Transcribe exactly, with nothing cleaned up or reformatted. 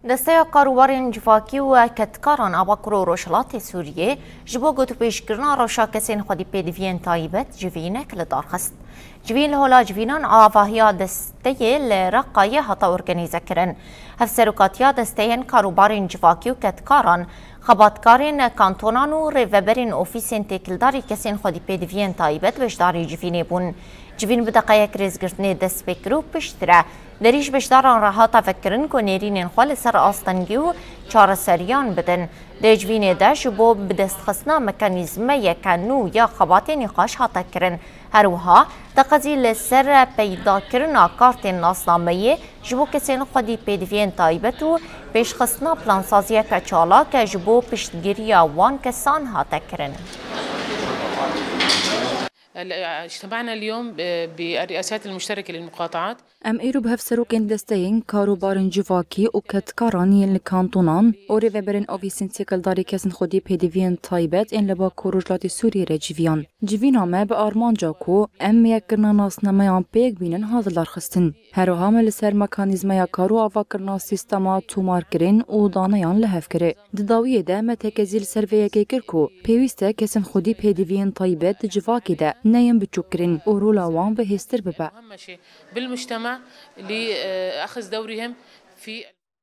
Desteya Karûbarên Civakî û Kedkaran a Bakur û Rojhilatê Sûriyê ji bo gotûbêjkirina rewşa kesên xwedî pêdiviyên taybet civînek li dar xist. Civîn li hola civînan avahiya desteyê li Reqayê hate organîzekirin. Hevserokatiya desteyên karûbarên civakî û kedkaran, xebatkarên kantonan û rêveberên ofîsên têkildarî kesên xwedî pêdiviyên taybet beşdarî civînê bûn. Civîn bi deqeyek rêzgirtinê dest pê kir û piştre derî ji beşdaran re hate vekirin ku nêrînên xwe li ser astengî û çareseriyan bidin. Di civînê de ji bo bidestxistina mekanîzmeyeke nû ya xebatê nîqaş hate kirin. Her wiha teqezî li ser peydakirina kartên nasnameyê ji bo kesên xwedî pêdiviyên taybet û pêşxistina plansaziyeke çalak ji bo piştgiriya wan kesan hate kirin. اجتمعنا اليوم بالرئاسات المشتركة للمقاطعات. Em îro bi hevserokên desteyên karûbarên civakî û kedkaran yên li kantonan û rêveberên ofîsên têkildarî kesên xwedî pêdiviyên taybet ên li Bakur Rojhilatê Sûriyê re civiyan. Civîna me bi armanca ku em yekkirina nasnameyan pêk bînin hate darxistin. Her wiha me li ser mekanîzmeya kar û avakirina sîstema tomarkirin û daneyan li hev kire. Di dawiyê de me tekezî li ser vê yekê kir ku pêwîst e kesên xwedî pêdiviyên taybet di civakê de neyên biçûkkirin û rola wan bihêztir bibe. أهم شيء بالمجتمع لأخذ دورهم في